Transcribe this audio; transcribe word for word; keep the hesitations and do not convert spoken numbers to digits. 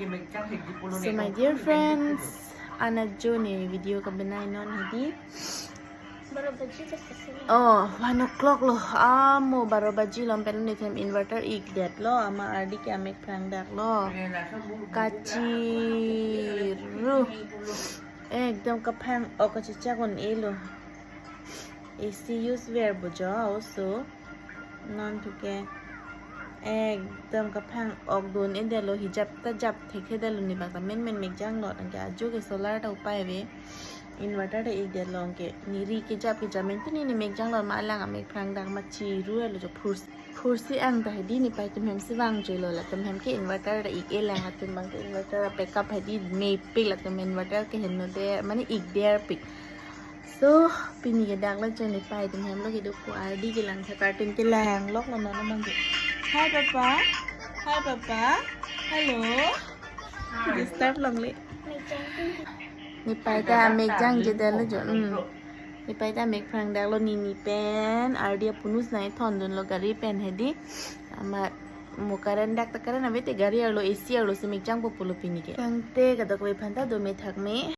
So my dear friends, anat jo ne video kabenai non hedi. Baro baji ta sasi. Oh, one o'clock lo. Amo baro baji lo, pen ne them inverter ik det lo, amat ardi ke amek phrang dak lo. Kachiru. Ekdom kaphang ok kachichak un-e lo. A C use ver bojo also. Non thuke ekdom kaphang ok dun-e det lo, hijap ta jap thekthe det lo, ne bang ta menmen mek jang lo, anke ajo ke solar ta upai ave, inverter ta ik det lo, anke ne ri kejap kejap men pini ne mek jang lo, ma alang amek phrang dak ma chiru lo jo phur phursi ang ta hedi, ne pai atum hem si vang jui lo, latum hem ke inverter ta ik-e lang, latum bang ke inverter backup hedi mepik, latum inverter ke henno de mane ik der pik. So, pini ke dak lo jo, ne pai atum hem lo kedo ko ardi kelang tha, curtain kelang lok lo non bang ke. Hi papa. Hi papa. Hello. Disturb longle. Ne pai ta amek jang je det lo jo. Hmm. Ne pai ta amek phrang dak lo, ne ne pen ardi apunus nai thon dun lo gari pen hedi. Amat mo current dak ta, current ave te gari arlo A C arlo si mek jang po pulo pini ke. Tangte kadokave aphan ta do me thak me.